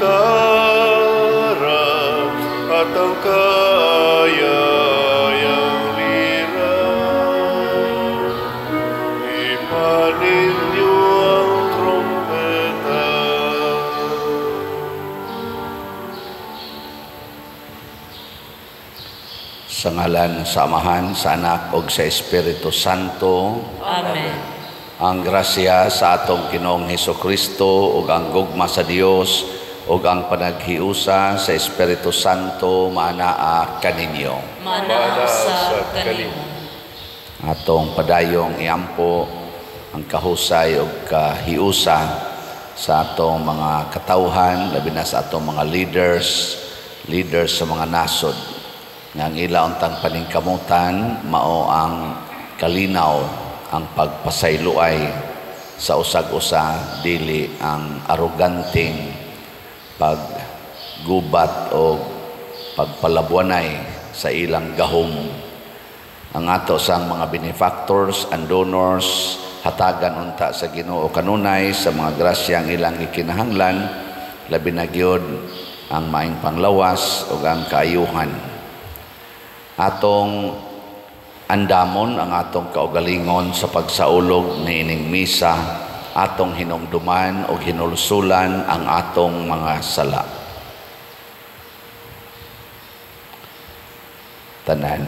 Gitara at ang kayayang lira. Ipanin niyo ang trompeta. Sa ngalan sa Amahan, sa Anak ug sa Espiritu Santo. Amen. Ang grasya sa atong Ginoong Hesukristo ug ang gugma sa Dios ug ang panaghiusa sa Espiritu Santo maanaa kaninyo. Maanaa sa kanimo. Atong padayong iampo ang kahusay ug kahiusa sa atong mga katawhan, labi na sa atong mga leaders, leaders sa mga nasod. Nga ang ila untang paningkamutan mao ang kalinaw, ang pagpasayloay sa usag-usa, dili ang aroganteng paggubat o pagpalabuanay sa ilang gahom. Ang ato sang mga benefactors and donors hatagan unta sa Ginoo kanunay sa mga grasyang ilang gikinahanglan, labi na gyud ang maayong panglawas ug ang kaayuhan. Atong andamon ang atong kaugalingon sa pagsaulog niining misa, atong hinumduman ug hinulsulan ang atong mga sala. Tanan,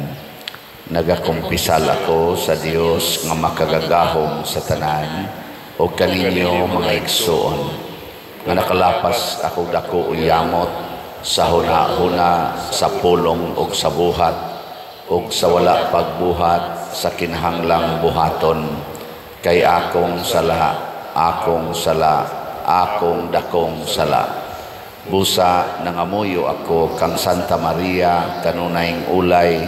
nagakumpisal ako sa Dios nga makagagahom sa tanan ug kaninyo mga igsuon nga nakalapas ako dako o yamot sa huna-huna, sa pulong ug sa buhat ug sa wala pagbuhat sa kinahanglang buhaton, kay akong sala, akong sala, akong dakong sala. Busa nangamuyo ako kang Santa Maria kanunayng ulay,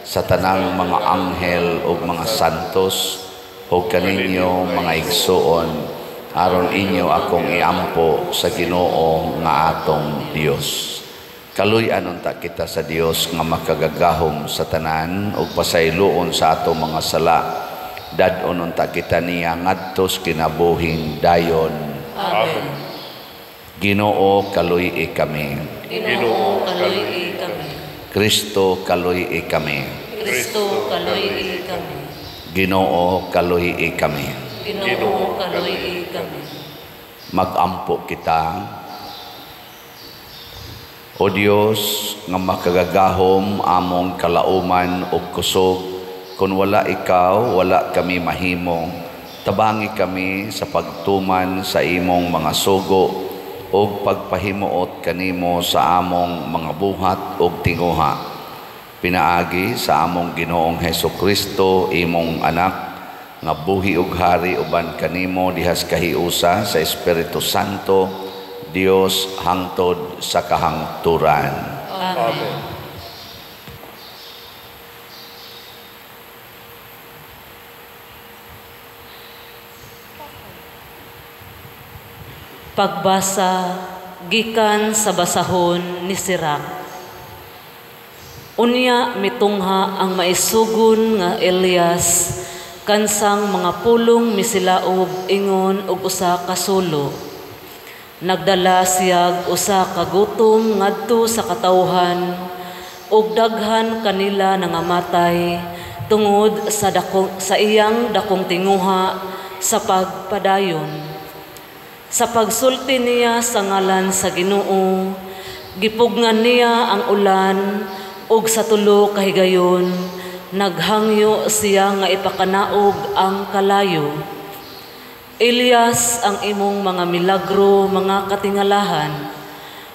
sa tanang mga anghel ug mga santos ug kaninyo mga igsuon, aron inyo akong iampo sa Ginoo nga atong Dios. Kaluy-an unta kita sa Dios nga makagagahom sa tanan ug pasayloon sa atong mga sala. Dad-on unta kita niya ngadto sa kinabuhing dayon. Amen. Ginoo, kaluy-i kami. Ginoo, kaluy-i kami. Kristo, kaluy-i kami. Kristo, kaluy-i kami. Ginoo, kaluy-i kami. Ginoo, kaluy-i kami. Magampo kita. O Dios nga makagagahom among kalauman ug kusog, kun wala ikaw, wala kami mahimo. Tabangi kami sa pagtuman sa imong mga sugo ug pagpahimuot kanimo sa among mga buhat ug tinguha. Pinaagi sa among Ginoong Hesukristo, imong anak, nga buhi ug hari uban kanimo dihas kahiusa sa Espiritu Santo, Dios hangtod sa kahangturan. Amen. Pagbasa gikan sa basahon ni Sirach. Unya mitungha ang maisugon nga Elias kansang mga pulong misilaob ingon og usa ka sulo. Nagdala siyag usa ka gutom ngadto sa katawhan ug daghan kanila nangamatay tungod sa dakong, sa iyang dakong tinguha sa pagpadayon. Sa pagsulti niya sa ngalan sa Ginoo, gipugnan niya ang ulan ug sa tulo ka higayon naghangyo siya nga ipakanaog ang kalayo. Elias, ang imong mga milagro, mga katingalahan,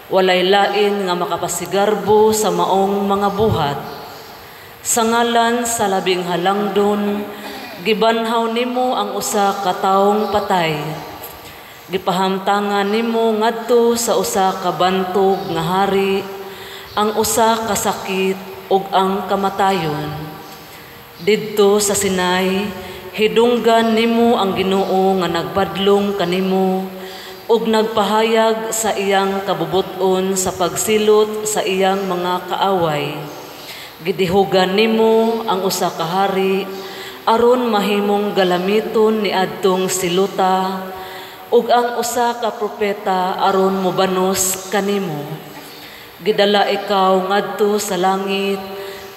walay lain nga makapasigarbo sa maong mga buhat. Sa ngalan sa labing halangdon, gibanhaw nimo ang usa ka taong patay. Gipahamtangan nimo ngadto sa usa ka bantog nga hari ang usa ka sakit ug ang kamatayon. Didto sa Sinai, hidunggan nimo ang Ginoo nga nagbadlong kanimo ug nagpahayag sa iyang kabubut-on sa pagsilot sa iyang mga kaaway. Gidihugan nimo ang usa ka hari aron mahimong galamiton niadtong siluta ug ang usa ka propeta aron mobanos kanimo. Gidala ikaw ngadto sa langit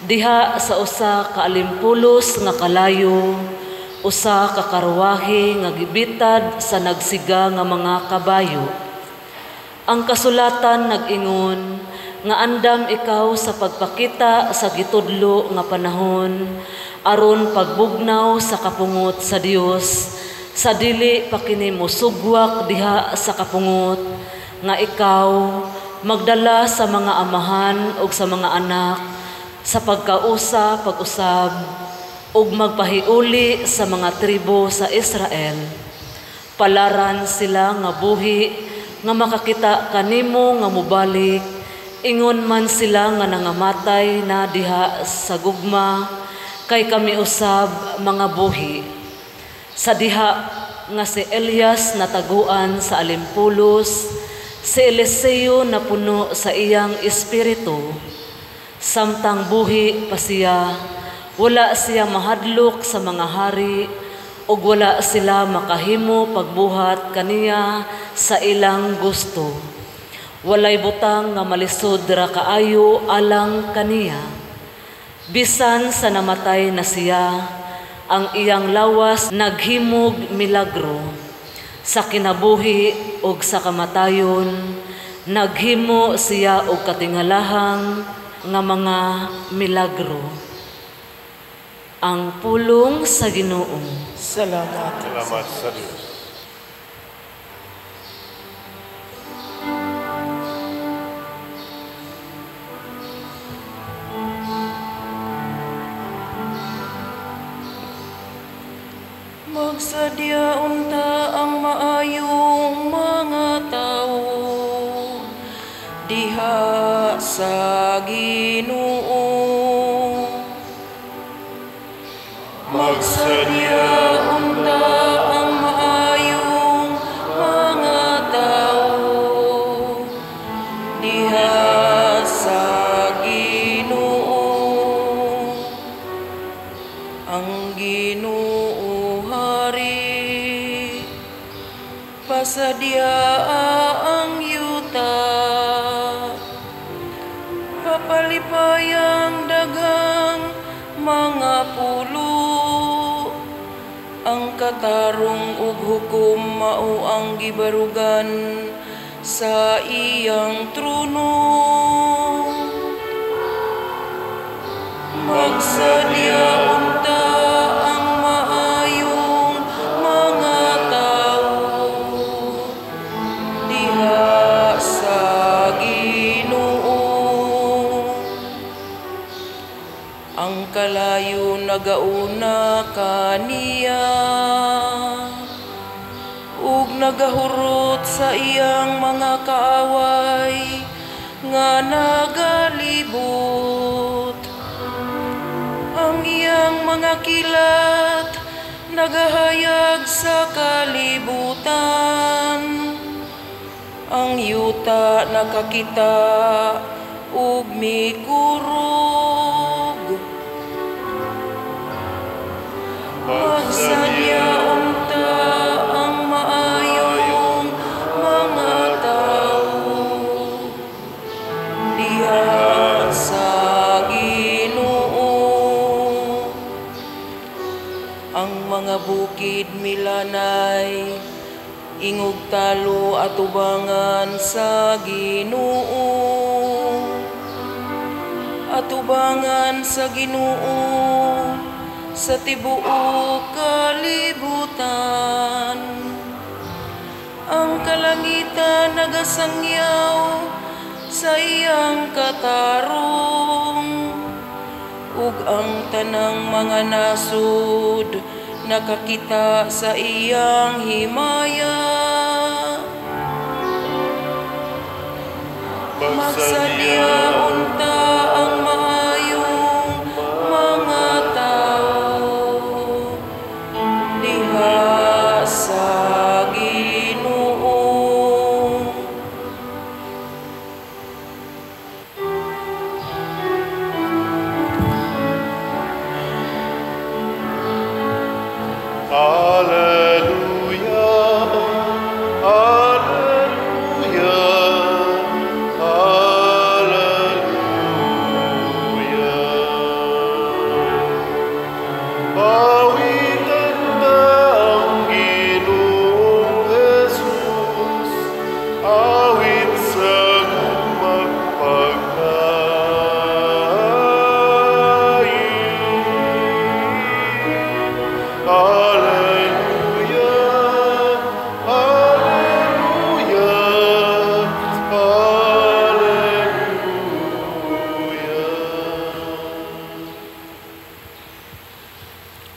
diha sa usa ka alimpulos nga kalayo, usa ka karwahe nga gibitad sa nagsiga nga mga kabayo. Ang kasulatan nag-ingon nga andam ikaw sa pagpakita sa gitudlo nga panahon aron pagbugnaw sa kapungot sa Dios, sa dili pa kini mosugwak diha sa kapungot nga ikaw magdala sa mga amahan ug sa mga anak sa pagkausa pag-usab ug magpahiuli sa mga tribo sa Israel. Palaran sila nga buhi nga makakita kanimo nga mobalik, ingon man sila nga nangamatay na diha sa gugma, kay kami usab mga buhi. Sa diha nga si Elias nataguan sa alimpulos, si Eliseo napuno sa iyang espiritu. Samtang buhi pa siya, wala siya mahadlok sa mga hari, ug wala sila makahimo pagbuhat kaniya sa ilang gusto. Walay butang nga malisod ra kaayo alang kaniya. Bisan sa namatay na siya, ang iyang lawas naghimog milagro. Sa kinabuhi ug sa kamatayon, naghimo siya og katingalahang nga mga milagro. Ang pulong sa Ginoo. Salamat. Salamat sa Diyos. Magsadya unta ang maayong mga tao diha sa Ginoo. Magsadya unta ang maayong mga tao diha sa Ginoo. Ang Ginoo hari, pasadya ang yuta, papalipayang daghang mga pulo. Ang katarong ug hukom mao ang gibarugan sa iyang trono. Magsadya unta ang maayong mga tao diha sa Ginoo. Ang kalayo nagauna kaniya ug nagahurot sa iyang mga kaaway nga nagalibot. Ang iyang mga kilat nagahayag sa kalibutan. Ang yuta nakakita ug mikurog. Magsadya unta ang maayong mga tao diha sa Ginoo. Ang mga bukid milanay, ingog talo atubangan sa Ginoo. Atubangan sa Ginoo sa tibuok kalibutan. Ang kalangitan nagasangyaw sa iyang katarong, ug ang tanang mga nasud nakakita sa iyang himaya. Magsadya unta ang maayong mga tao diha sa Ginoo. Alleluia,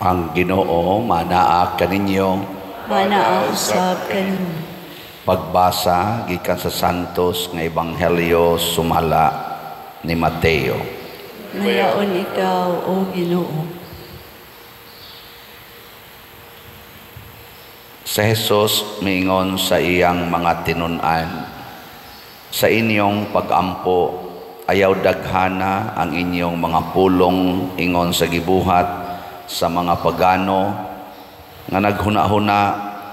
Ang Ginoo manaa kaninyo. Manaa usab kaninyo. Pagbasa gikan sa Santos nga Ebanghelyo sumala ni Mateo. Mayaon ikaw, o Ginoo. Sa Jesus miingon sa iyang mga tinun-an, sa inyong pagampo ayaw daghana ang inyong mga pulong ingon sa gibuhat sa mga pagano nga naghuna-huna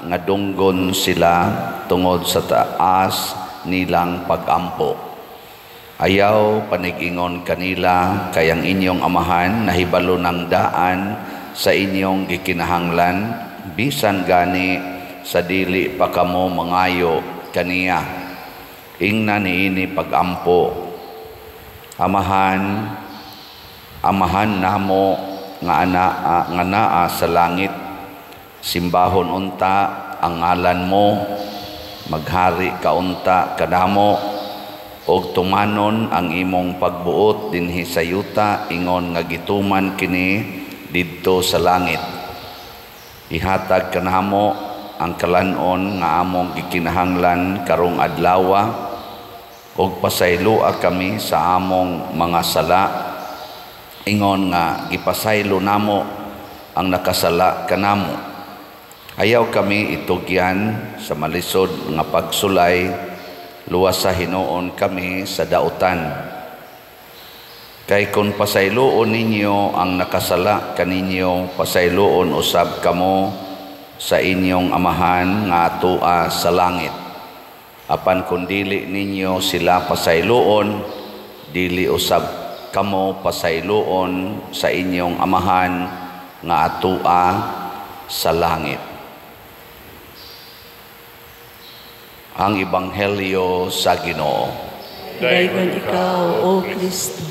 nga dunggon sila tungod sa taas nilang pagampo. Ayaw panigingon kanila kay ang inyong amahan nahibalo ng daan sa inyong gikinahanglan, bisan gani sa dili pa kamo mangayo kaniya. Ingna niini pagampo, Amahan, amahan namo nga anaa, nga naa sa langit, simbahon unta ang ngalan mo, maghari ka unta kanamo, og tumanon ang imong pagbuot dinhi sa yuta ingon nga gituman kini didto sa langit. Ihatag kanamo ang kalan-on nga among gikinahanglan karong adlawa, og pasayloa kami sa among mga sala ingon nga gipasaylo namo ang nakasala kanamo. Ayaw kami itugyan sa malisod nga pagsulay, luwas sa hinuon kami sa dautan. Kay kun pasayloon ninyo ang nakasala kaninyo, pasayloon usab kamo sa inyong amahan nga atua sa langit. Apan kun dili ninyo sila pasayloon, dili usab kamo pasayloon sa inyong amahan nga atua sa langit. Ang Ebanghelyo sa Ginoo. Daygon ikaw, O Kristo.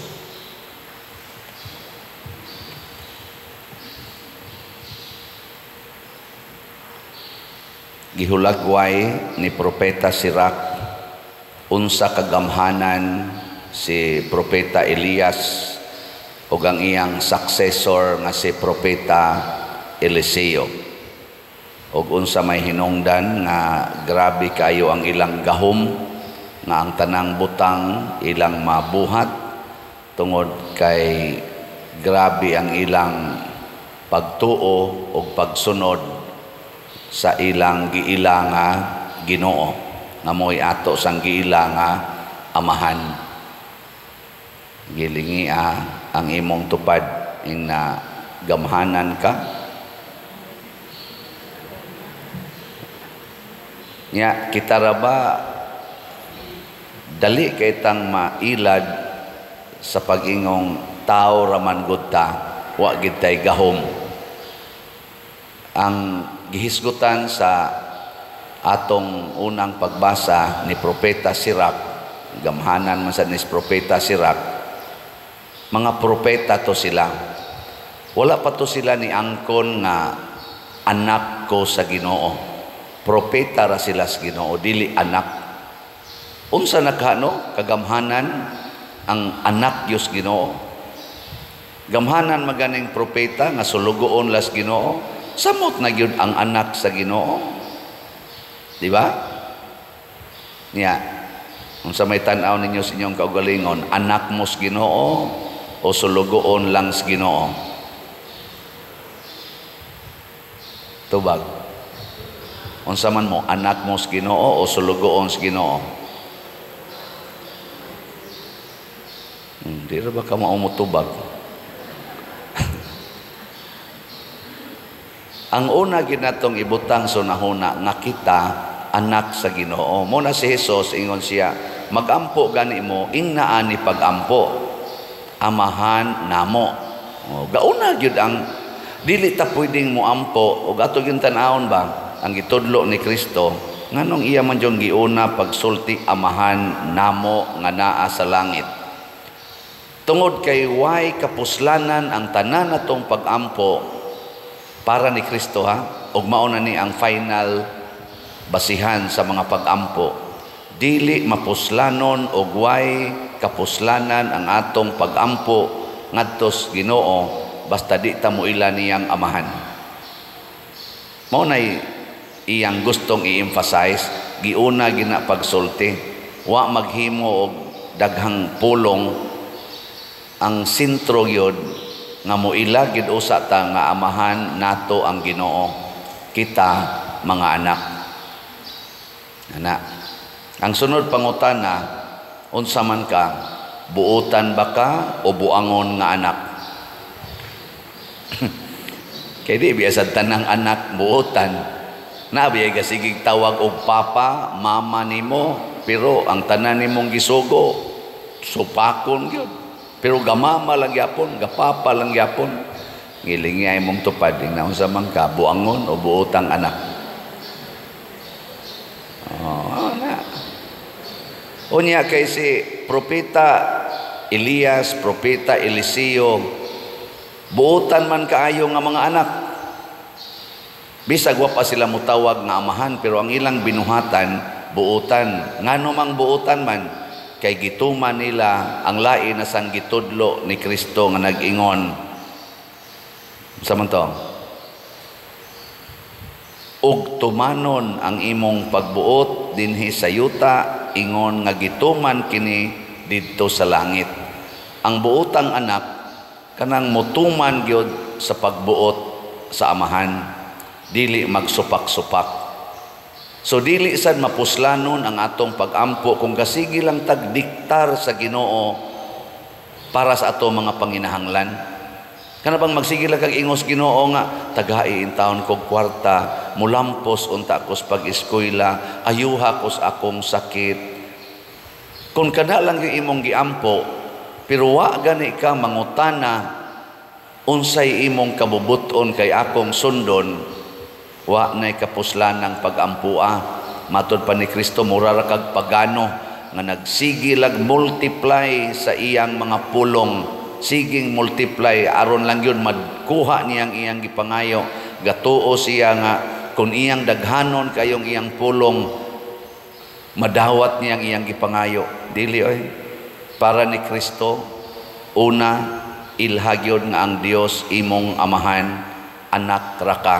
Gihulagway ni Propeta Sirach unsa kagamhanan si Propeta Elias ug ang iyang successor nga si Propeta Eliseo. Ug unsa may hinungdan nga grabe kayo ang ilang gahom, nga ang tanang butang ilang mabuhat tungod kay grabe ang ilang pagtuo ug pagsunod sa ilang giila nga Ginoo, nga mo'y ato sang giila nga amahan. Gilingia ang imong tupad ing na gamhanan ka. Nya kita ra ba dali kay tang mailad sa pag-ingong tao raman gud ta, wa gid tay gahom. Ang gihisgutan sa atong unang pagbasa ni Propeta Sirach, gamhanan man sad ni Propeta Sirach, mga propeta to sila. Wala pa to sila ni angkon nga anak ko sa Ginoo. Propeta ra sila sa Ginoo, dili anak. Unsa na ka, no? Kagamhanan ang anak Dios Ginoo. Gamhanan maganing propeta nga sulugoon las Ginoo, samot na gyud ang anak sa Ginoo. Di ba? Nya, unsa may tan-aw ninyo sa inyong kaugalingon, anak mo sa Ginoo o sulugoon lang sa Ginoo? Tubag. Unsa man mo, anak mo sa Ginoo o sulugoon sa Ginoo? Di ra ba ka maumutubag? Ang una ginatong ibutang sa nahuna nga kita anak sa Ginoo. Mo na si Jesus ingon siya, magampo gani mo ingna ani pagampo, amahan namo. O, gauna gyud ang dili ta pwedeng moampo og ato gyud tan-awon ba ang gitudlo ni Kristo nganong iya man jung giuna pagsulti amahan namo nga naa sa langit. Tungod kay way kapuslanan ang tanan natong pagampo para ni Kristo, ha, ug mao na ni ang final basihan sa mga pagampo. Dili mapuslanon og way kapuslanan ang atong pagampo ngadto sa Ginoo basta di ta moila niyang amahan. Mao nay iyang gustong i-emphasize, giuna gina pagsulti, wa maghimo og daghang pulong. Ang sentro gyud nga moila gid usa ta nga amahan nato ang Ginoo, kita mga anak. Ana. Ang sunod pangutana, unsa man ka, buotan ba ka o buangon nga anak? Kay di biya sad tanang anak buotan. Na biya gasigig tawag og papa, mama nimo, pero ang tanan nimong gisugo supakon gyud. Pero gamama lang gyapon, gapapa lang gyapon. Ngilingi imong tupad, ingna unsa man ka, buangon o buotang anak? Oh, na. Unya kay si Propeta Elias, Propeta Eliseo, buotan man kaayo nga mga anak. Bisag wa pa sila mutawag nga amahan, pero ang ilang binuhatan, buotan. Ngano mang buotan man, kay gituman nila ang lain na sang gitudlo ni Kristo nga nag-ingon. Sa man to? Ug tumanon ang imong pagbuot dinhi sa yuta, ingon nga gituman kini didto sa langit. Ang buotang anak kanang motuman gyud sa pagbuot sa amahan, dili magsupak-supak. So dili sad mapuslanon ang atong pagampo kung gasigi lang tagdiktar sa Ginoo para sa ato mga panginahanglan. Kana bang magsige lang kag ingos Ginoo nga tagai in taon kog kwarta, mulampos unta kos pag-eskwela, ayuha kos akong sakit. Kung kana lang yung imong giampo, pero wa gani ka mangutana unsay imong kabubuton kay akong sundon, wa nay kapuslanang pag-ampua. Matod pa ni Kristo, mura ra kag pagano nga nagsige lag multiply sa iyang mga pulong. Siging multiply aron lang yun madkuha niyang iyang gipangayo. Gatuo siya nga kung iyang daghanon kayong iyang pulong, madawat niyang iyang gipangayo. Dili oy. Para ni Kristo, una, ilha gyud nga ang Dios imong amahan, anak ra ka.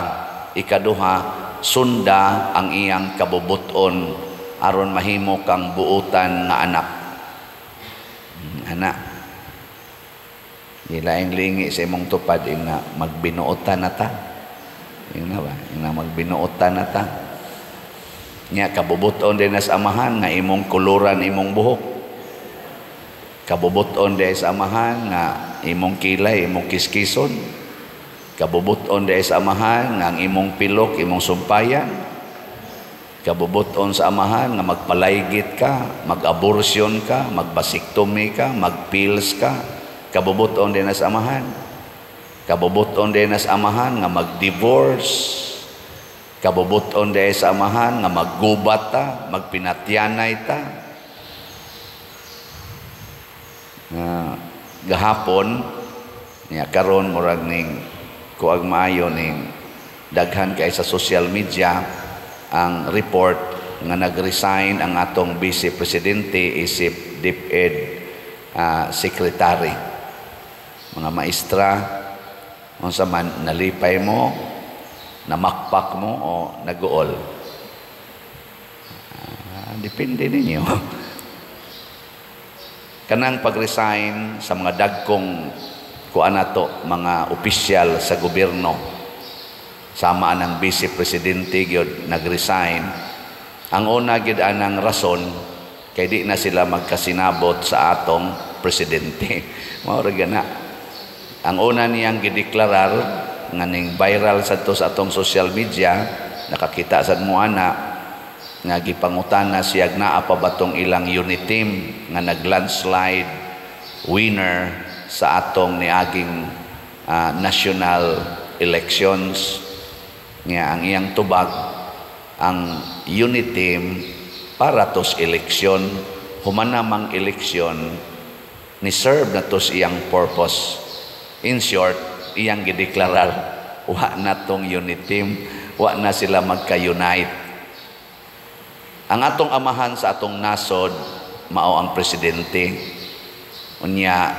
Ikaduha, sunda ang iyang kabubuton aron mahimo kang buotan nga anak. Anak. Gilaing lingi sa imong tupad, ing na magbinuotan na ta. Ing na ba? Ing na magbinuotan na ta. Nya kabubuton din sa amahan nga imong kuluran imong buhok. Kabubuton din sa amahan nga imong kilay, imong kiskison. Kabubuton din sa amahan nga ang imong pilok, imong sumpayan. Kabubuton sa amahan nga magpalaygit ka, mag-abortion ka, magbasiktomy ka, magpills ka. Kabubuton din sa amahan. Kabubuton din sa amahan nga mag-divorce. Kabubuton din sa amahan nga maggubat ta, magpinatyanay ta. Gahapon niya karon murag ning kuag maayo ning daghan kay sa social media ang report nga nag-resign ang atong vice presidente isip DepEd secretary. Mga maestra, unsa man nalipay mo, namakpak mo o naguol? Depende ninyo. Kanang pag-resign sa mga dagkong kuan nato, mga opisyal sa gobyerno, sama anang vice presidente gyud nag-resign. Ang una gyud anang rason kay di na sila magkasinabot sa atong presidente. Mao ra gyud na. Ang una niyang gideklarar nga ning viral sad to sa atong social media, nakakita sad mo ana nga gipangutana siya naa pa ba tong ilang unit team nga nag-landslide winner sa atong niaging national elections. Nga ang iyang tubag, ang unit team para tos eleksyon, human namang eleksyon ni serve na tos iyang purpose. In short, iyang gideklarar wa na tong unit team, wa na sila magka-unite. Ang atong amahan sa atong nasod mao ang presidente. Unya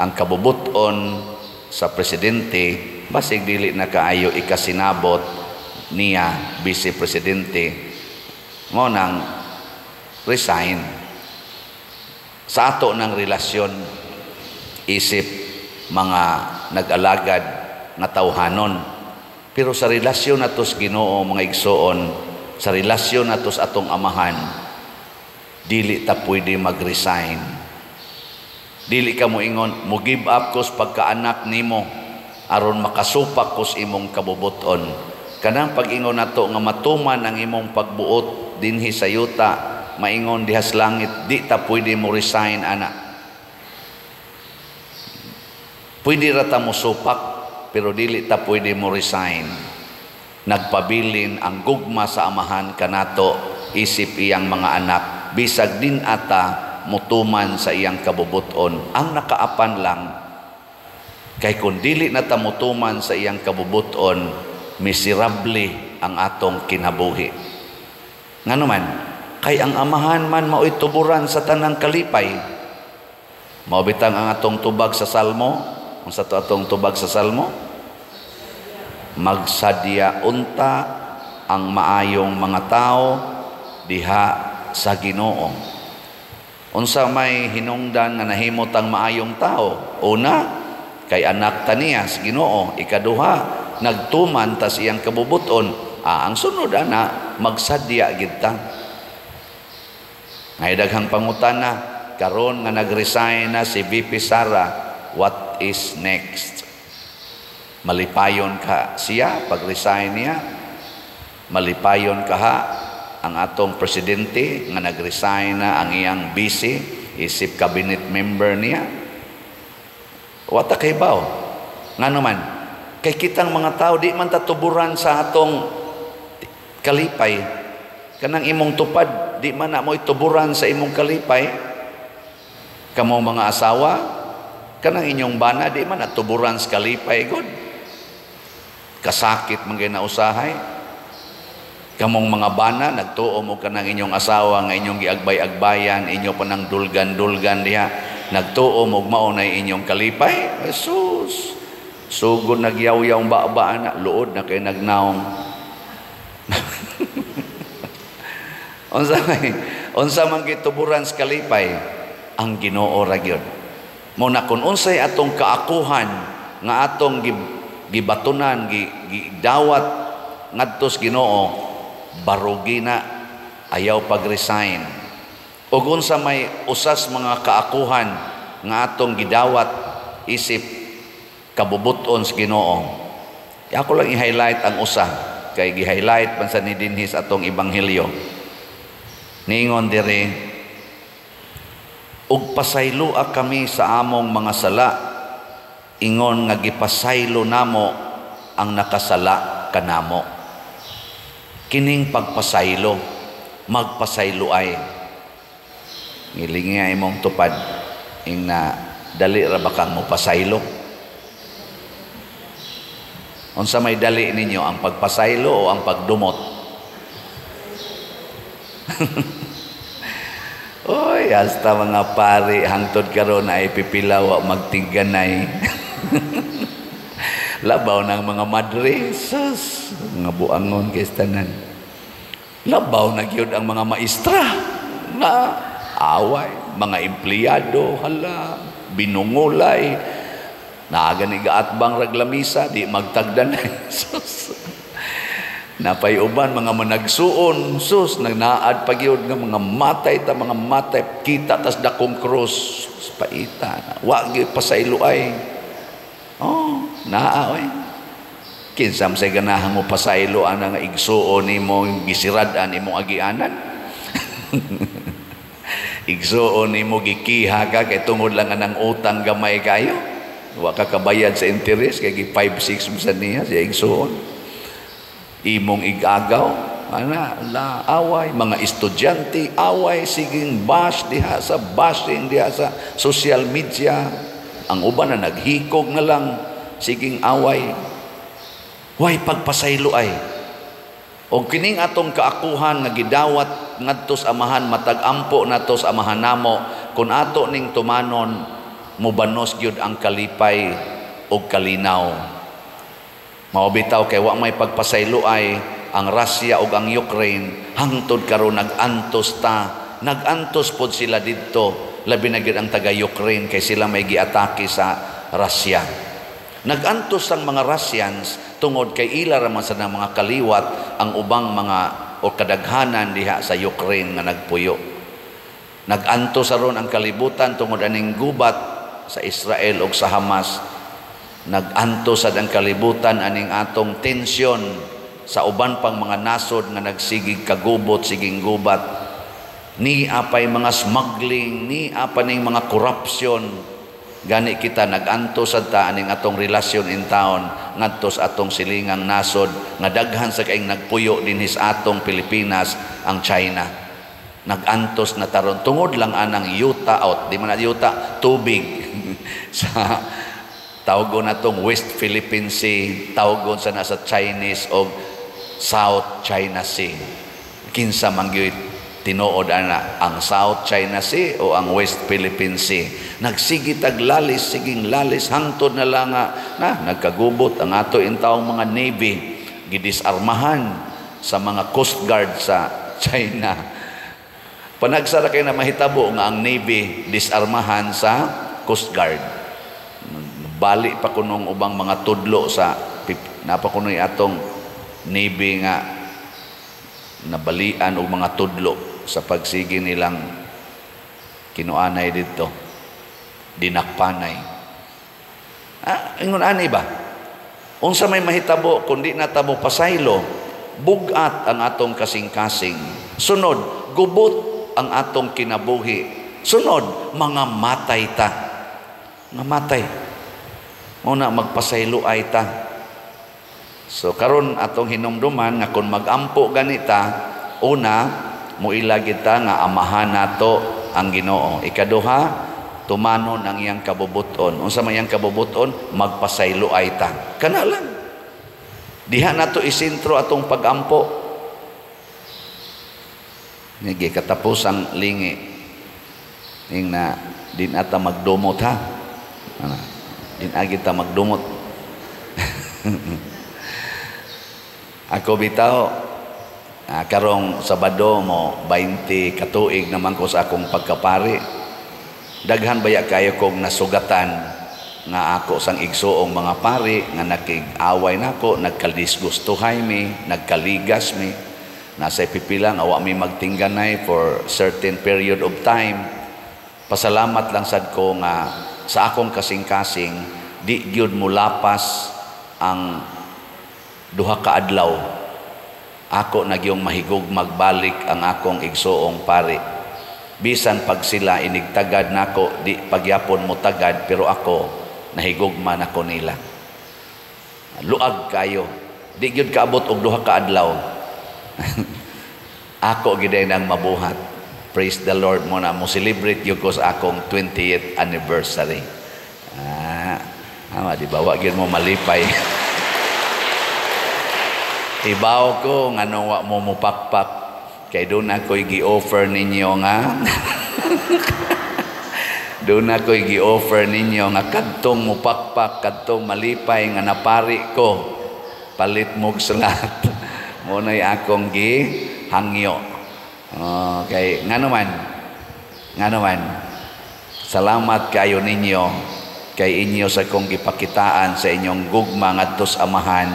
ang kabubuton sa presidente, basig dili na kaayo ikasinabot niya vice presidente, mo nang resign. Sa ato ng relasyon isip mga nag-alagad nga tawhanon, pero sa relasyon nato sa Ginoo, mga igsoon, sa relasyon nato sa atong amahan, dili ta pwede mag-resign. Dili ka moingon, mo give up ko sa pagkaanak nimo aron makasupak ko sa imong kabubuton. Kanang pag-ingon nato nga matuman ang imong pagbuot dinhi sa yuta, maingon diha sa langit, di ta pwede mo resign ana. Pwede ra ta mo supak, pero dili ta pwede mo resign. Nagpabilin ang gugma sa amahan kanato isip iyang mga anak, bisag din ata mutuman sa iyang kabubuton. Ang nakaapan lang kay kun dili na ta mutuman sa iyang kabubuton, miserable ang atong kinabuhi. Ngano man, kay ang amahan man mao'y tuburan sa tanang kalipay. Mao bitang ang atong tubag sa Salmo. Unsa to atong tubag sa Salmo? Magsadya unta ang maayong mga tao diha sa Ginoo. Unsa may hinungdan nga nahimot ang maayong tao? Una, kay anak ta niya sa Ginoo. Ikaduha, nagtuman tas iyang kabubuton. Ang sunod ana, magsadya gid ta. Ngay daghang pangutana karon nga nag-resign na si VP Sara, what is next? Malipayon ka siya pag-resign niya? Malipayon ka ha ang atong presidente nga nag-resign na ang iyang vice isip cabinet member niya? Wata kay baw. Ngano man, kay kitang mga tao di man tatuburan sa atong kalipay. Kanang imong tupad di man na mo ituburan sa imong kalipay. Kamo mga asawa, kanang inyong bana di man natuburan sa kalipay god. Kasakit man gyud na usahay. Kamong mga bana, nagtuo mo kanang inyong asawa nga inyong giagbay-agbayan, inyo pa nang dulgan-dulgan diha, nagtuo mo mao na inyong kalipay. Jesus, sugod nagyaw-yaw ba-ba na, luod na kay nagnaong. Unsa man gituburan sa kalipay? Ang Ginoo ra gyud. Mo na kun unsay atong kaakuhan nga atong gibatunan, gidawat ngadto sa Ginoo, barugi na, ayaw pag-resign. Ug unsa may usas mga kaakuhan nga atong gidawat isip kabubuton sa Ginoo. Ako lang i-highlight ang usa kay gi-highlight man sa ni dinhi sa atong ebanghelyo. Niingon diri, ug pasayloa kami sa among mga sala, ingon nga gipasaylo namo ang nakasala kanamo. Kining pagpasaylo, magpasaylo ay. Ngilingi nga imong tupad, ing na dali ra ba kang mopasaylo? Unsa may dali ninyo, ang pagpasaylo o ang pagdumot? Oy, hasta mga pari hangtod karon ay pipilaw magtigganay. Labaw ng mga madre, sus, mga buangon kay tanan. Labaw na gyud ang mga maestra na away, mga empleyado, hala, binungulay. Naaga ni gaatbang raglamisa, di magtagdanay. Sus. Napay uban mga managsuon, sus, nagnaad pa gyud nga mga matay ta, mga matay, kita tas dakong krus, paita. Wa gyud pasaylo ay. Oh, naa oy. Kinsa man say ganahan mo pasaylo ana nga igsuon nimo, gisirad-an imong agianan. Igsuon nimo gikiha ka kay tungod lang anang utang gamay kayo. Wa ka kabayad sa interest kay gi 5-6 mo sa niya siya igsuon. Imong igagaw ana la away, mga estudyante away, siging bash diha sa bashing diha sa social media. Ang uban na naghikog na lang, siging away. Way pagpasaylo ay. Og kining atong kaakuhan nga gidawat ngadto sa amahan, matag ampo nato sa amahan namo, kun ato ning tumanon, mubanos gyud ang kalipay og kalinaw. Mao bitaw kay wa may pagpasayloay ang Russia ug ang Ukraine, hangtod karon nag-antos ta, nag-antos pod sila didto, labi na gyud ang taga Ukraine kay sila may giatake sa Russia. Nag-antos ang mga Russians tungod kay ila ra man sa mga kaliwat ang ubang mga o kadaghanan diha sa Ukraine nga nagpuyo. Nag-antos aron ang kalibutan tungod aning gubat sa Israel ug sa Hamas. Nag-antos sad ang kalibutan aning atong tensyon sa uban pang mga nasod nga nagsigig kagubot, siging gubat. Ni apay mga smuggling, ni apa ning mga corruption. Gani kita nag-antos sad ta aning atong relasyon in town ngadto sa atong silingang nasod nga daghan sa kaing nagpuyo dinhi sa atong Pilipinas, ang China. Nag-antos na taron tungod lang anang yuta out, di man na yuta, tubig sa tawgon natong West Philippine Sea, tawgon sa nasa Chinese og South China Sea. Kinsa man gyud tinuod ana, ang South China Sea o ang West Philippine Sea? Nagsigi tag lalis, siging lalis hangtod na lang nga na nagkagubot ang ato intawong mga navy, gidisarmahan sa mga coast guard sa China. Panagsara kay na mahitabo nga ang navy disarmahan sa coast guard. Bali pa kunong ubang mga tudlo sa napa kunoy atong navy nga nabalian og mga tudlo sa pagsigi nilang kinuanay didto, dinakpanay. Ingon ani ba? Unsa may mahitabo kung di natabo pasaylo? Bugat ang atong kasing-kasing. Sunod, gubot ang atong kinabuhi. Sunod, mga matay ta. Mga matay. Muna magpasaylo ay ta. So karon atong hinumduman nga kung magampo ganita, una, muila kita nga amahan nato ang Ginoo. Ikaduha, tumanon ang iyang kabubuton. Unsa man iyang kabubuton? Magpasaylo ay ta. Kana lang. Diha nato isentro atong pagampo. Nigi katapos ang lingi. Ing na din ata magdumot ha. Ana, din agi ta magdumot. Ako bitaw karong Sabado mo 20 katuig naman ko sa akong pagkapari. Daghan baya kayo kong nasugatan nga ako sang igsuong mga pari nga nakig-away nako, nagkadisgustuhay mi, nagkaligas mi. Nasa pipila nga wa mi magtingganay for certain period of time. Pasalamat lang sad ko nga sa akong kasing-kasing di gyud mulapas ang duha ka adlaw. Ako nagyong mahigog magbalik ang akong igsuong pari. Bisan pag sila inigtagad nako, di pagyapon mo tagad, pero ako nahigugma nako nila. Luag kayo. Di gyud kaabot og duha ka adlaw. Ako gid nang mabuhat. Praise the Lord mo na mo celebrate gyud ko sa akong 20th anniversary. Di ba wa gyud mo malipay. Ibaw ko ngano wa mo mupakpak kay doon ako'y gi-offer ninyo nga doon ako'y gi-offer ninyo nga kadtong mupakpak, kadtong malipay nga napari ko, palit mo salat. Mo na'y akong gihangyo. Okay, ngano man salamat kayo ninyo kay inyo sa kong gipakitaan sa inyong gugma ngadto sa Amahan,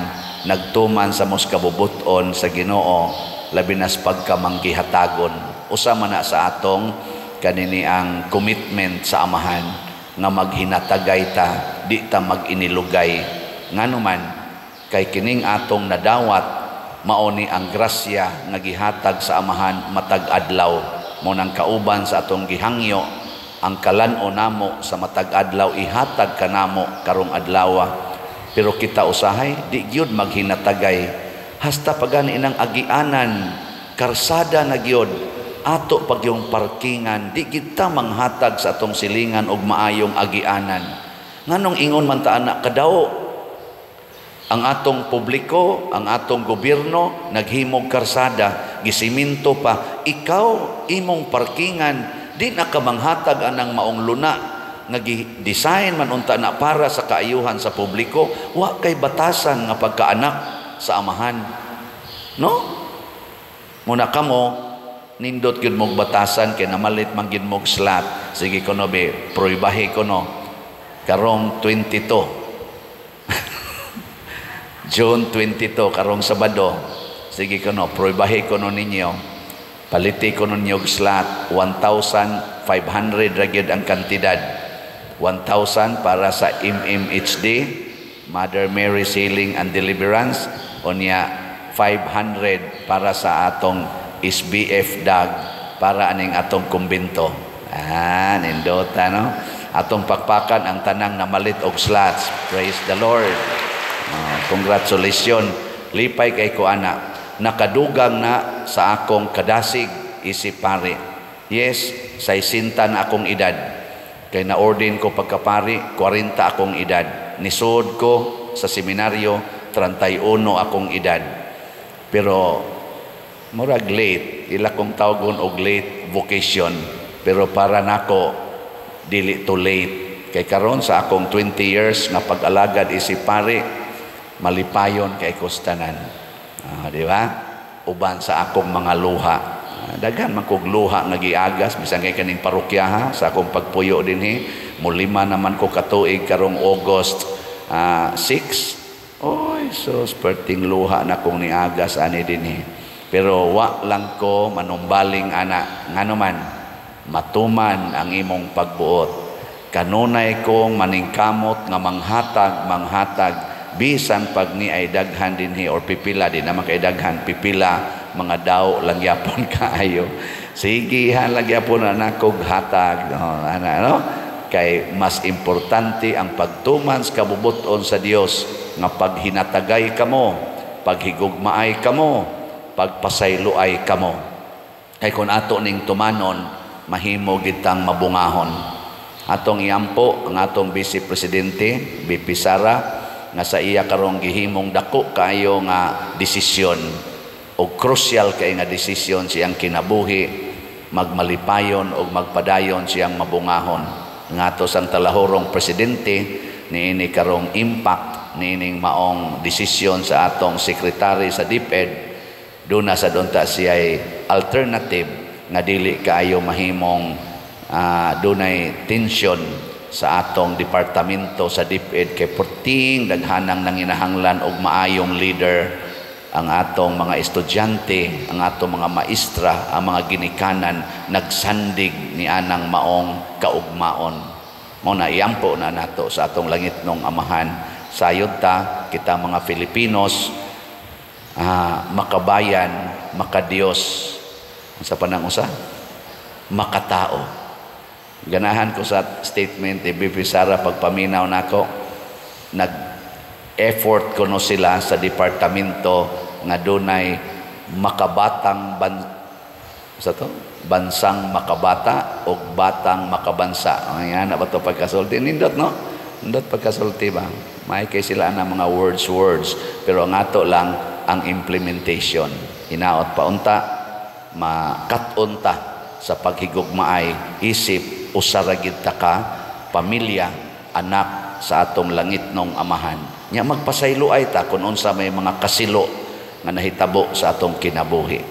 nagtuman sa mos kabubuton sa Ginoo, labi nas pagkamanggihatagon. Usa man na sa atong kanini ang commitment sa Amahan nga maghinatagay ta, di ta maginilugay. Ngano man kay kining atong nadawat mao ni ang grasya nga gihatag sa Amahan matag adlaw. Mo nang kauban sa atong gihangyo ang kalan-o namo sa matag adlaw ihatag kanamo karong adlawa. Pero kita usahay di gyud maghinatagay hasta pagani inang agianan karsada na gyud ato pag yung parkingan, di kita manghatag sa atong silingan og maayong agianan. Nganong ingon man ta ana kadaw ang atong publiko, ang atong gobyerno naghimog karsada, gisiminto pa, ikaw imong parkingan di na ka manghatag anang maong luna. nga gi-design man unta na para sa kaayuhan sa publiko, wa kay batasan nga pagkaanak sa amahan. No? Muna kamo nindot gyud mog batasan kay namalit man gyud mog slot. Sige kuno be, proybahe kuno karong 22. June 22 karong Sabado. Sige kuno, proybahe kuno ninyo. Paliti kuno ninyo og slot, 1,500 ra gyud ang kantidad. 1,000 para sa MMHD, Mother Mary's Healing and Deliverance, unya 500 para sa atong SBF DAG para aning atong kumbento. Ah, nindota, no? Atong pakpakan ang tanang namalit og slots. Praise the Lord. Congratulations. Lipay kay ko ana. Nakadugang na sa akong kadasig isip pare. Yes, 60 na akong edad. Kay na-ordain ko pagkapari, 40 akong edad. Nisod ko sa seminaryo, 31 akong edad. Pero murag late, ila kong tawgon og late vocation. Pero para nako dili too late. Kay karon sa akong 20 years nga pag-alagad isip pare, malipayon kay kustanan. Di ba? Uban sa akong mga luha. Daghan man kog luha nga giagas bisan kay kaning parokya ha, sa akong pagpuyo dinhi. Mulima naman ko katuig karong August 6. Oy, sus, perting luha na kong niagas ani dinhi. Pero wa lang ko manumbaling ana, ngano man matuman ang imong pagbuot. Kanunay kong maningkamot nga manghatag bisan pag ni ay daghan dinhi or pipila di naman kay daghan, pipila mga daw lang yapon kaayo. Sige ha, lang yapon na nakog hatag, no, ana, no? Kay mas importante ang pagtuman sa kabubuton sa Dios nga paghinatagay kamo, paghigugmaay kamo, pagpasayloay kamo. Kay kun ato ning tumanon, mahimo gitang mabungahon. Atong iampo ang atong Vice Presidente BP Sara nga sa iya karong gihimong dako kaayo nga desisyon o crucial kay nga desisyon siyang kinabuhi, magmalipayon o magpadayon siyang mabungahon. Ngato sang talahorong presidente niini karong impact niining maong desisyon sa atong sekretary sa DepEd, duna sa dunta siya'y alternative nga dili kaayo mahimong dunay tension sa atong departamento sa DepEd kay perting daghanang nanginahanglan og maayong leader ang atong mga estudyante, ang atong mga maestra, ang mga ginikanan nagsandig ni anang maong kaugmaon. Mo na iampo na nato sa atong langitnong Amahan. Sayod ta kita mga Filipinos, makabayan, makadiyos, sa panang usa, makatao. Ganahan ko sa statement ni BP Sara pagpaminaw nako, nag-effort kuno sila sa departamento nga dunay makabatang sa to? Bansang makabata o batang makabansa. Ayan, na ba to pagkasulti? Nindot, no? Nindot pagkasulti ba? May kay sila na mga words. Pero ang ato lang ang implementation. Hinaot paunta, makat-unta sa paghigugmaay, isip, usaragid ta ka, pamilya, anak sa atong langitnong Amahan. Nya magpasayloay ta kung unsa may mga kasilo nga nahitabo sa atong kinabuhi.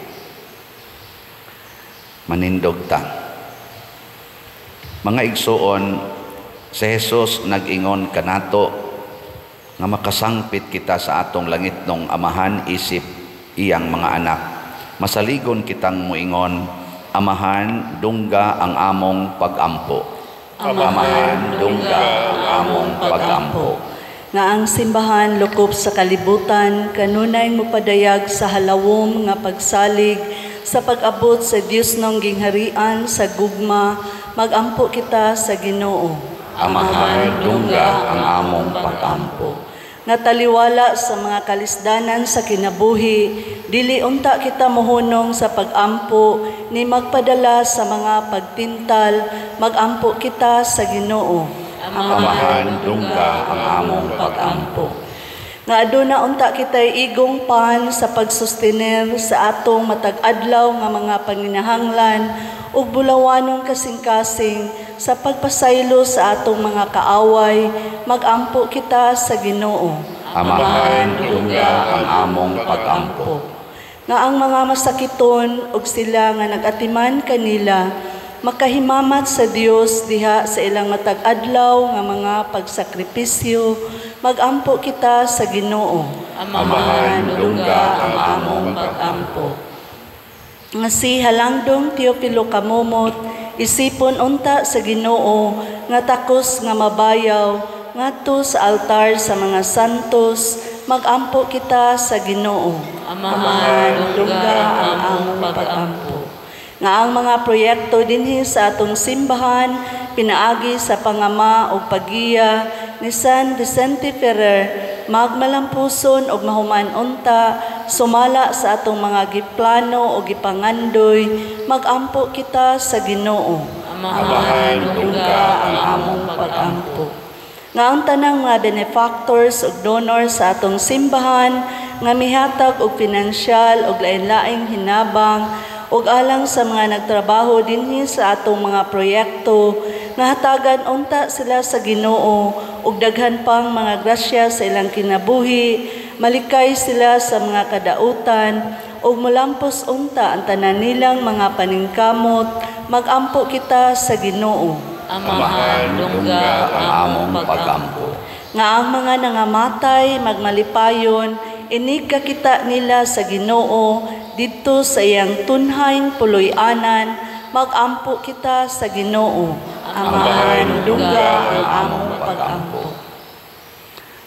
Manindog ta. Mga igsuon, si Jesus nag-ingon kanato nga makasangpit kita sa atong langitnong Amahan isip iyang mga anak. Masaligon kitang muingon, Amahan, dungga ang among pagampo. Amahan, dungga ang among pagampo. Nga ang simbahan lukop sa kalibutan kanunay mopadayag sa halawom nga pagsalig sa pag-abot sa Dios nang gingharian sa gugma, magampo kita sa Ginoo. Amahan, dungga ang among pagampo. Nga taliwala sa mga kalisdanan sa kinabuhi, dili unta kita mohunong sa pagampo ni magpadala sa mga pagtintal, magampo kita sa Ginoo. Amahan, dungga ang among pagampo. Nga aduna unta kitay igong pan sa pagsustener sa atong matag adlaw nga mga panginahanglan ug bulawanong kasing-kasing sa pagpasaylo sa atong mga kaaway, magampo kita sa Ginoo. Amahan, dungga ang among pagampo. Nga ang mga masakiton ug sila nga nagatiman kanila makahimamat sa Dios diha sa ilang matag adlaw nga mga pagsakripisyo, magampo kita sa Ginoo. Amahan, dungga ang among pagampo. Nga si Halangdong Teofilo Camomot isipon unta sa Ginoo nga takos nga mabayaw ngadto sa altar sa mga santos, magampo kita sa Ginoo. Amahan, dungga ang among pagampo. Nga ang mga proyekto dinhi sa atong simbahan pinaagi sa pangama o paggiya ni San Vicente Ferrer magmalampuson og mahuman unta sumala sa atong mga giplano o gipangandoy, magampo kita sa Ginoo. Amahan, dungga ang among pagampo. Nga ang tanang mga benefactors ug donors sa atong simbahan nga mihatag og pinansyal og lain-laing hinabang ug alang sa mga nagtrabaho dinhi sa atong mga proyekto, nga hatagan unta sila sa Ginoo ug daghan pang mga grasya sa ilang kinabuhi, malikay sila sa mga kadautan ug molampos unta ang tanan nilang mga paningkamot, magampo kita sa Ginoo. Amahan, dungga ang among pagampo. Nga ang mga nangamatay magmalipayon, inig kakita nila sa Ginoo didto sa iyang tunhayng puloy-anan, magampo kita sa Ginoo. Amahan, dungga ang among pagampo.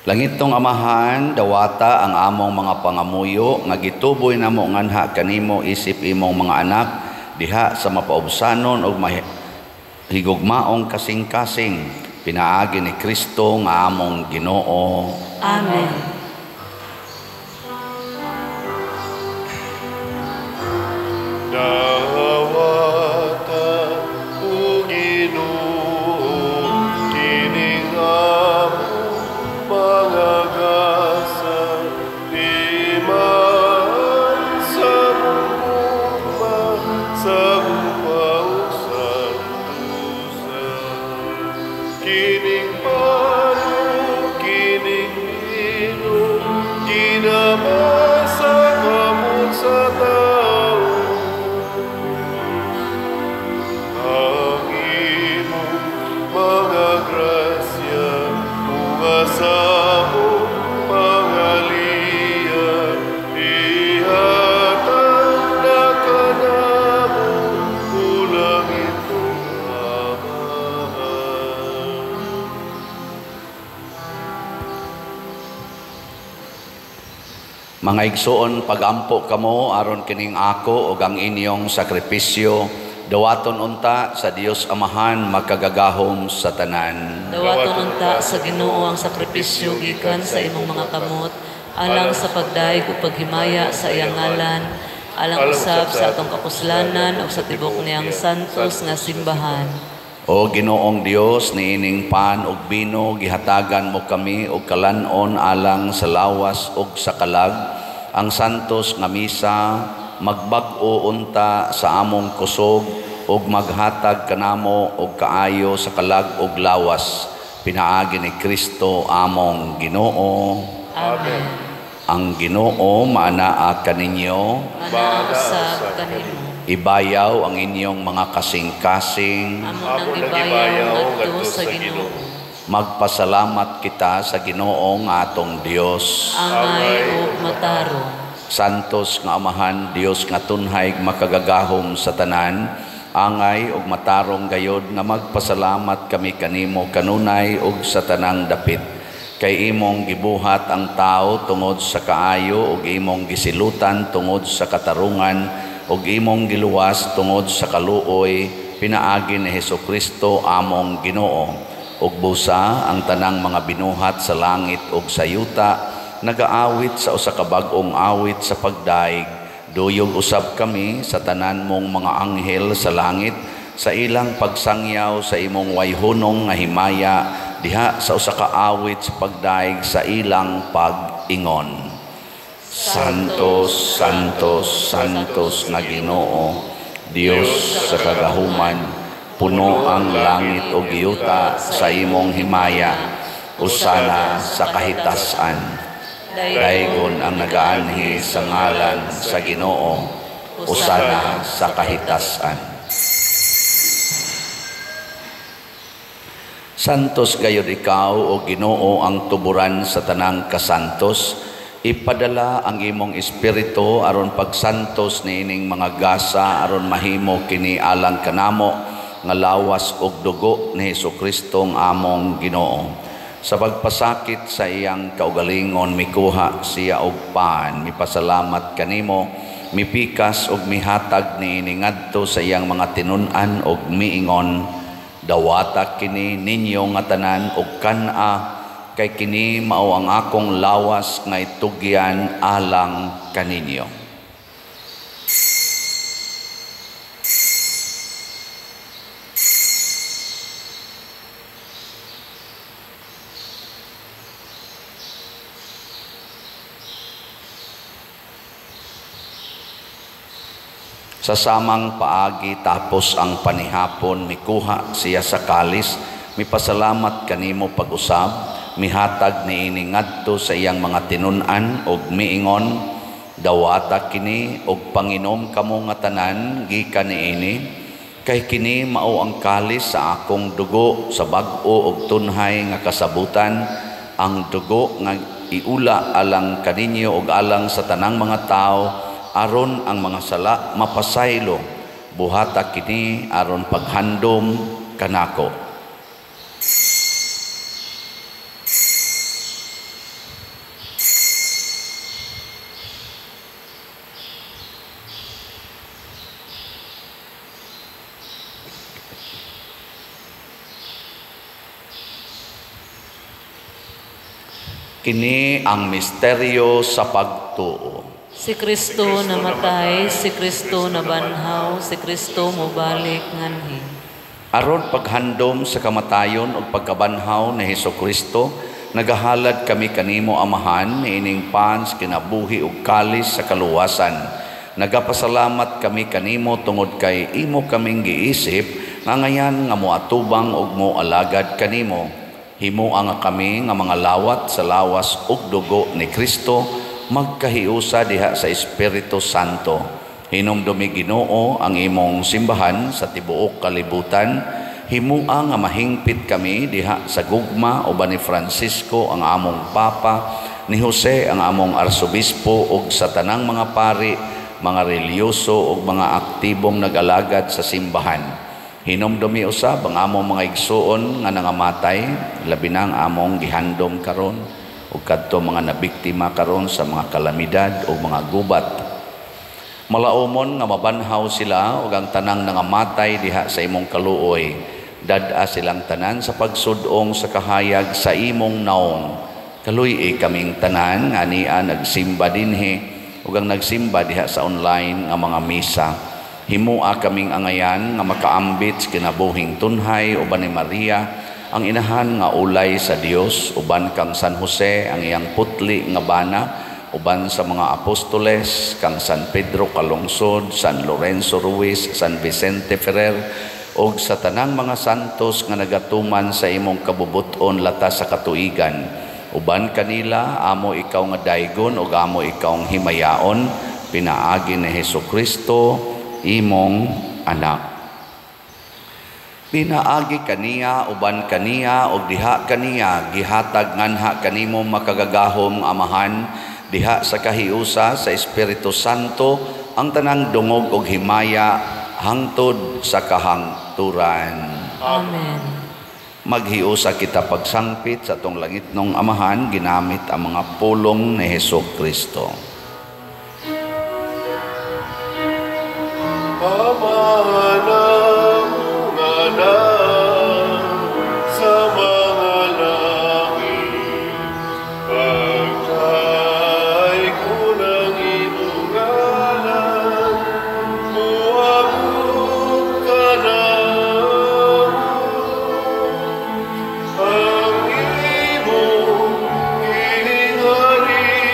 Langitong Amahan, dawata ang among mga pangamuyo nga gituboy namo nganha kanimo isip imong mga anak diha sa mapaubsanon ug mahigugmaong kasing-kasing pinaagi ni Kristo nga among Ginoo. Amen. Dawata o Ginoo kining among mga gasa, iman sa gugma sa gugma ug santusa. Kining pan ug kining bino, ginamasa kamot sa tao. Ang imong mga grasya ug sa among pangaliya, ihatag na kanamo o langitong Amahan. Mga igsoon, pagampo kamo aron kining ako ug ang inyong sakripisyo dawaton unta sa Dios Amahan makagagahom sa tanan. Dawaton unta sa Ginoo ang sakripisyo gikan sa imong mga kamot alang sa pagdayeg ug paghimaya sa iyang ngalan, alang usab sa atong kapuslanan ug sa tibok niyang santos nga simbahan. O Ginoong Dios, niining pan ug bino gihatagan mo kami og kalan-on alang sa lawas ug sa kalag. Ang santos nga misa magbag-o unta sa among kusog ug maghatag kanamo og kaayo sa kalag ug lawas, pinaagi ni Kristo among Ginoo. Amen. Ang Ginoo maanaa kaninyo, Maanaa usab kanimo. Ibayaw ang inyong mga kasing-kasing. Amo nang ibayaw ngadto sa Ginoo. Magpasalamat kita sa Ginoong atong Dios. Angay ug matarong. Santos nga Amahan, Dios nga tunhay makagagahom sa tanan, angay ug matarong gayod nga magpasalamat kami kanimo kanunay ug sa tanang dapit. Kay imong gibuhat ang tao tungod sa kaayo ug imong gisilutan tungod sa katarungan ug imong giluwas tungod sa kaluoy pinaagi ni Hesukristo among Ginoo. Ug busa ang tanang mga binuhat sa langit ug sa yuta nagaawit sa usa ka bag-ong awit sa pagdaig. Duyog usab kami sa tanan mong mga anghel sa langit sa ilang pagsangyaw sa imong wayhunong nga himaya diha sa usa ka awit sa pagdaig sa ilang pag-ingon. ingon: Santo, Santo, Santos nga Ginoo, Dios sa kagahuman, puno ang langit ug yuta sa imong himaya, usana sa kahitasan. Daygon ang nagaanhi sa ngalan sa Ginoo, usana sa kahitasan. Santos gayud ikaw o Ginoo ang tuburan sa tanang kasantos. Ipadala ang imong espiritu aron pagsantos niining mga gasa aron mahimo kini alang kanamo nga lawas ug dugo ni Hesukristo ang among Ginoo. Sa pagpasakit sa iyang kaugalingon mikuha siya og pan, mipasalamat kanimo, mipikas ug mihatag niini ngadto sa iyang mga tinun-an ug miingon: Dawata kini ninyo nga tanan og kan-a, kay kini mao ang akong lawas nga itugyan alang kaninyo. Sa samang paagi tapos ang panihapon, mikuha siya sa kalis, mipasalamat kanimo pag-usab, mihatag niini ngadto sa iyang mga tinun-an ug miingon: Dawata kini og panginom kamo nga tanan gikan niini, kay kini mao ang kalis sa akong dugo sa bag-o og tunhay nga kasabutan, ang dugo nga iula alang kaninyo ug alang sa tanang mga tawo aron ang mga sala mapasaylo. Buhata kini aron paghandom kanako. Kini ang misteryo sa pagtuo. Si Kristo namatay, si Kristo nabanhaw, si Kristo mobalik nganhi. Aron paghandom sa kamatayon ug pagkabanhaw ni Hesukristo, nagahalad kami kanimo Amahan niining pans kinabuhi ug kalis sa kaluwasan. Nagapasalamat kami kanimo tungod kay imo kaming giisip nga ngayan nga moatubang ug moalagad kanimo. Himoa nga kami nga mga lawat sa lawas ug dugo ni Kristo, magkahiusa diha sa Espiritu Santo. Hinumdumi Ginoo ang imong simbahan sa tibuok kalibutan. Himua nga mahingpit kami diha sa gugma uban ni Francisco ang among Papa, ni Jose ang among Arsobispo ug sa tanang mga pari, mga relihiyoso ug mga aktibong nag-alagad sa simbahan. Hinumdumi usab ang among mga igsuon nga nangamatay, labi na ang among gihandom karon ug kadto mga nabiktima karon sa mga kalamidad o mga gubat. Malaumon nga mabanhaw sila ug ang tanang nangamatay diha sa imong kaluoy. Dad-a silang tanan sa pagsud-ong sa kahayag sa imong naong. Kaluy-i kaming tanan nga ania nagsimba dinhi ug ang nagsimba diha sa online nga mga misa. Himua kaming angayan nga makaambit sa kinabuhing tunhay uban ni Maria ang inahan nga ulay sa Dios, uban kang San Jose ang iyang putli nga bana, uban sa mga apostoles kang San Pedro Calungsod, San Lorenzo Ruiz, San Vicente Ferrer ug sa tanang mga santos nga nagatuman sa imong kabubut-on latas sa katuigan. Uban kanila amo ikaw nga daygon ug amo ikaw himayaon, pinaagi ni Hesukristo imong anak. Pinaagi kaniya, uban kaniya, ug diha kaniya, gihatag nganha kanimo makagagahom Amahan, diha sa kahiusa sa Espiritu Santo, ang tanang dungog ug himaya hangtod sa kahangturan. Amen. Maghiusa kita pagsangpit sa atong langitnong Amahan, ginamit ang mga pulong ni Hesukristo. Amahan sa mga langit, pagkay ko ng imong ngalan, muabot ka na ang imong giningharian,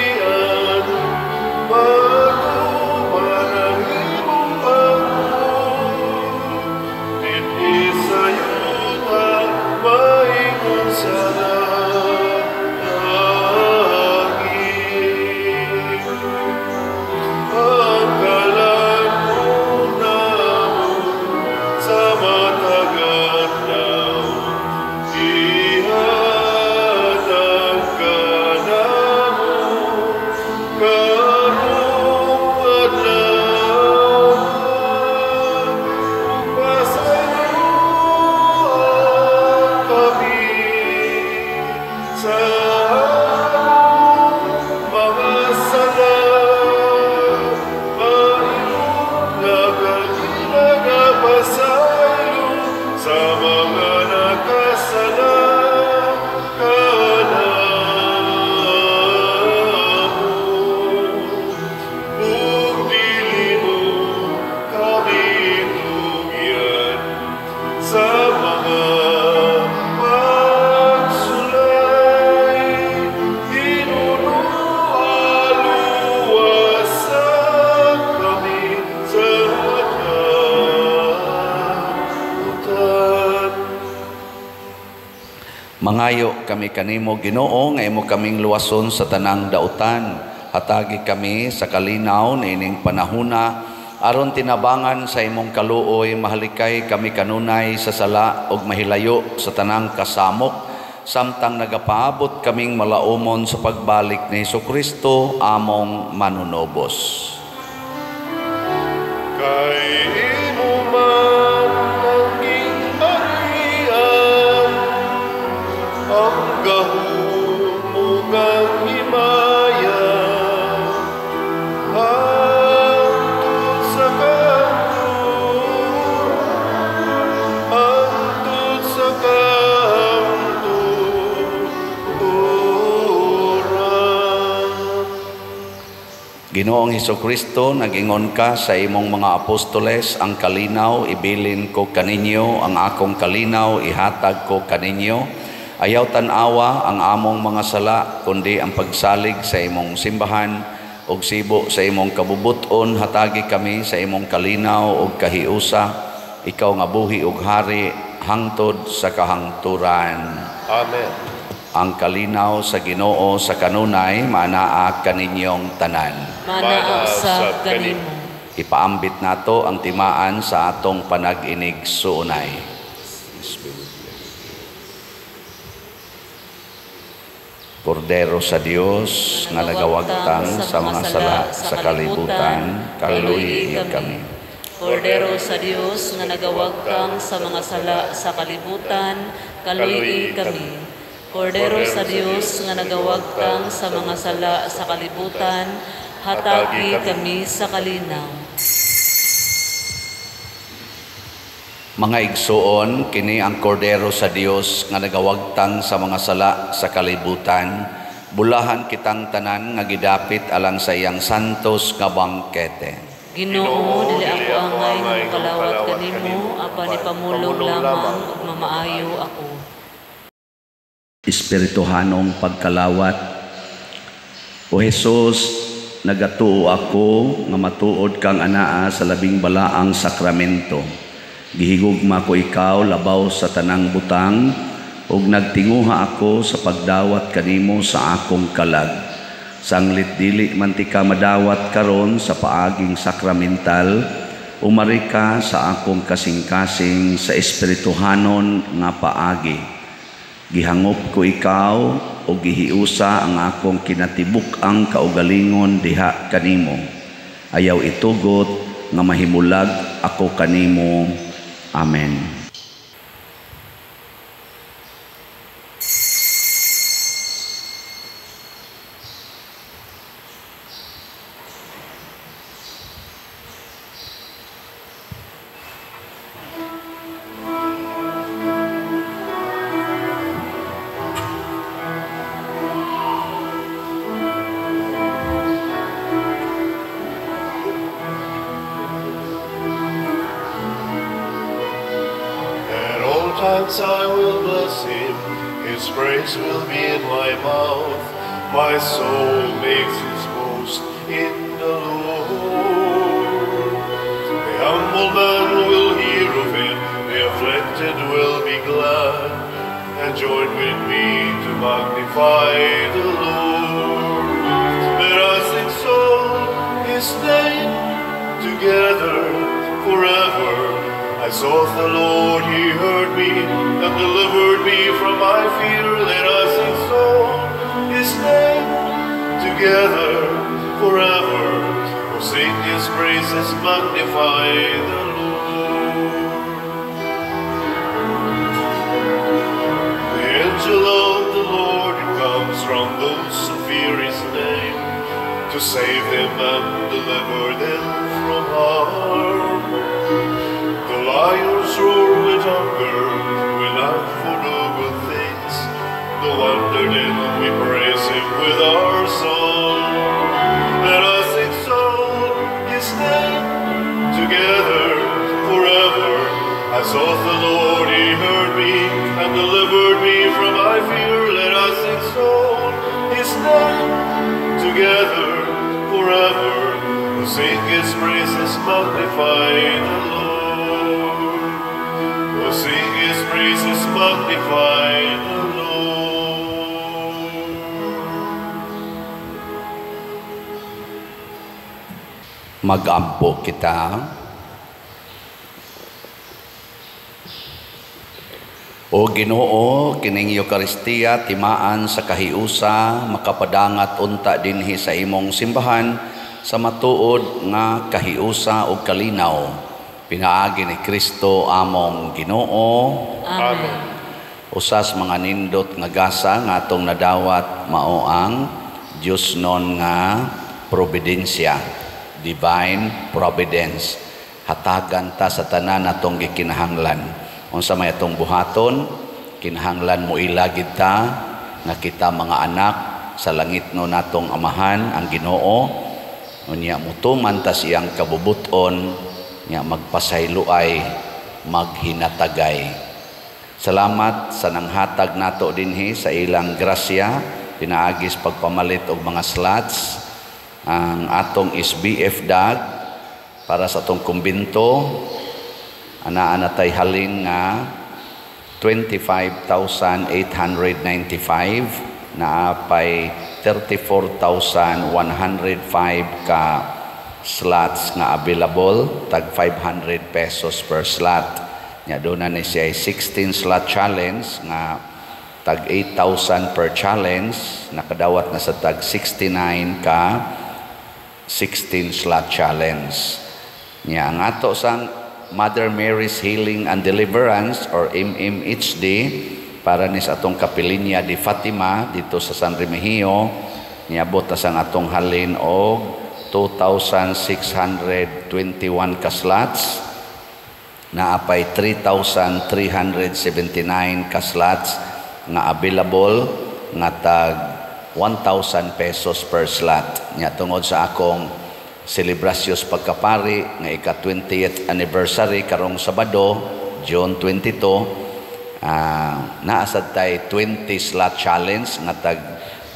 Mangayo kami kanimo, Ginoo, nga imo kaming luwason sa tanang dautan. Hatagi kami sa kalinaw niining panahuna aron tinabangan sa imong kaluoy, mahalikay kami kanunay sa sala ug mahilayo sa tanang kasamok, samtang nagapaabot kaming malaumon sa pagbalik ni Hesukristo among manunobos. Kay imo man ang gingharian, ang gahom ug ang himaya, hangtod sa kahangturan, hangtod sa kahangturan. Ginoong Hesukristo, nag-ingon ka sa imong mga apostoles, ang kalinaw ibilin ko kaninyo, ang akong kalinaw ihatag ko kaninyo. Ayaw tan-awa ang among mga sala, kundi ang pagsalig sa imong simbahan ug sibo sa imong kabubuton. Hatagi kami sa imong kalinaw ug kahiusa, ikaw nga buhi ug hari hangtod sa kahangturan. Amen. Ang kalinaw sa Ginoo sa kanunay maanaa kaninyong tanan. Maanaa usab kanimo. Ipaambit nato ang timaan sa atong panag-inig suunay. Kordero sa Dios nga nagawagtang sa mga sala sa kalibutan, kaluyi kami. Kordero sa Dios nga nagawagtang sa mga sala sa kalibutan, kaluyi kami. Kordero sa Dios nga nagawagtang sa mga sala sa kalibutan, hatagi kami sa kalinaw. Mga igsuon, kini ang kordero sa Dios nga nagawagtang sa mga sala sa kalibutan. Bulahan kitang tanan nga gidapit alang sa iyang santos nga bangkete. Ginoo, dili ako angay nga mokalawat kanimo, apan ipamulong lamang ug mamaayo ako. Espirituhanong pagkalawat. O Jesus, nagatuo ako nga matuod kang anaa sa labing balaang sakramento. Gihigugma ko ikaw labaw sa tanang butang, ug nagtinguha ako sa pagdawat kanimo sa akong kalag. Sanglit dili man ti ka madawat karon sa paaging sakramental, umari ka sa akong kasing-kasing sa espirituhanon nga paagi. Gihangop ko ikaw o gihiusa ang akong kinatibuk-ang kaugalingon diha kanimo. Ayaw itugot nga mahimulag ako kanimo. Amen. I will bless him, his praise will be in my mouth. My soul makes its boast in the Lord. The humble man will hear of him, the afflicted will be glad, and join with me to magnify the Lord. Let us exalt his name together forever. I sought the Lord, he heard me, and delivered me from my fear. Let us exalt his name together forever. Oh, sing his praises, magnify the Lord. The angel of the Lord comes from those who fear his name, to save them and deliver them from harm. The lions roar with hunger, we lack for no good things. No wonder then we praise him with our song. Let us exalt his name together forever. I sought the Lord, he heard me, and delivered me from my fear. Let us exalt his name together forever. Who sing his praises, magnify the Lord. Who sing his praises, magnify the Lord. Magampo kita. O Ginoo, kining Eukaristiya timaan sa kahiusa, makapadangat unta dinhi sa imong simbahan sa matuod nga kahiusa ug kalinaw. Pinaagi ni Kristo among Ginoo. Amen. Usas mga nindot nga gasa nga atong nadawat mao ang Dios non nga providensya, divine providence. Hatagan ta sa tanan atong gikinahanglan. Unsa may atong buhaton, kinahanglan mo ilagid ta nga kita mga anak sa langit no natong amahan ang Ginoo. Unya mutuman ta siyang kabubuton, nya magpasayloay, maghinatagay. Salamat sa nanghatag nato dinhi sa ilang grasya, pinaagis pagpamalit og mga slots. Ang atong SBF dag para sa atong kumbinto, anaa na tay halin nga 25,895, naa pay 34,105 ka slots nga available, tag 500 pesos per slot. Nya doon na ni siya 16 slot challenge nga tag 8,000 per challenge, nakadawat na sa tag 69 ka 16 slot challenge. Nya ang ato sang Mother Mary's Healing and Deliverance or MMHD para ni sa atong Kapilinya di Fatima dito sa San Remigio, niabot na sang atong halin og 2,621 ka slots, naapay 3,379 ka slots nga available nga tag 1,000 pesos per slot. Nya tungod sa akong selebrasyos pagkapari nga ika-20th anniversary karong Sabado, June 22, naasad tay 20 slot challenge nga tag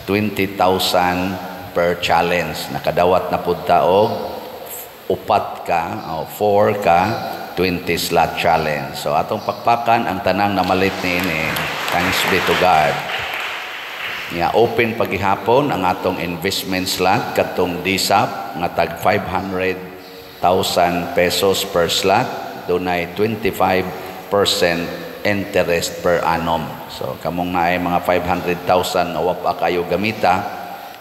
20,000 per challenge. Nakadawat na pud ta og upat ka o 4 ka 20 slot challenge. So atong pakpakan ang tanang namalit niini. Thanks be to God. Nya open pagihapon ang atong investment slot katong DSAP nga tag 500,000 pesos per slot, dunay 25% interest per annum. So kamong naay mga 500,000 nga wa pa kayo gamita,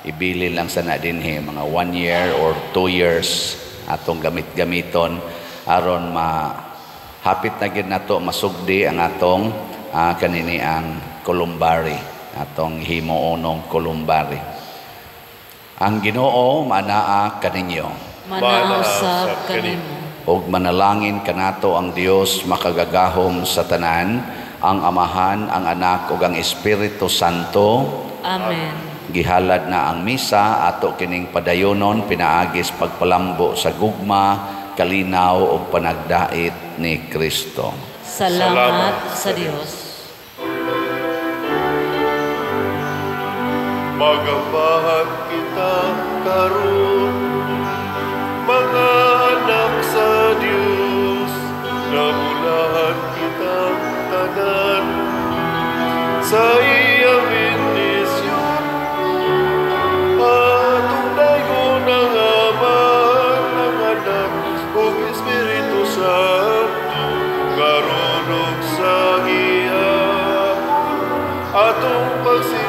ibili lang sa na dinhi mga 1 year or 2 years atong gamit-gamiton aron ma hapit na gid nato masugdi ang atong kanini ang columbary, atong himuonong columbary. Ang Ginoo manaa kaninyo, manaa usab kanimo. Og manalangin kanato ang Dios makagagahom sa tanan, ang Amahan, ang Anak ug ang Espiritu Santo. Amen. Gihalad na ang misa ato kining padayonon pinaagis pagpalambo sa gugma, kalinaw ug panagdait ni Kristo. Salamat sa Dios. Magambahan kita karon, mga anak sa Dios, nabulahan kita tanan sa iyang bendisyon. Atong daygon ang Amahan, ang Anak ug Espiritu Santo, karon ug sa gihapon atong pagsilang.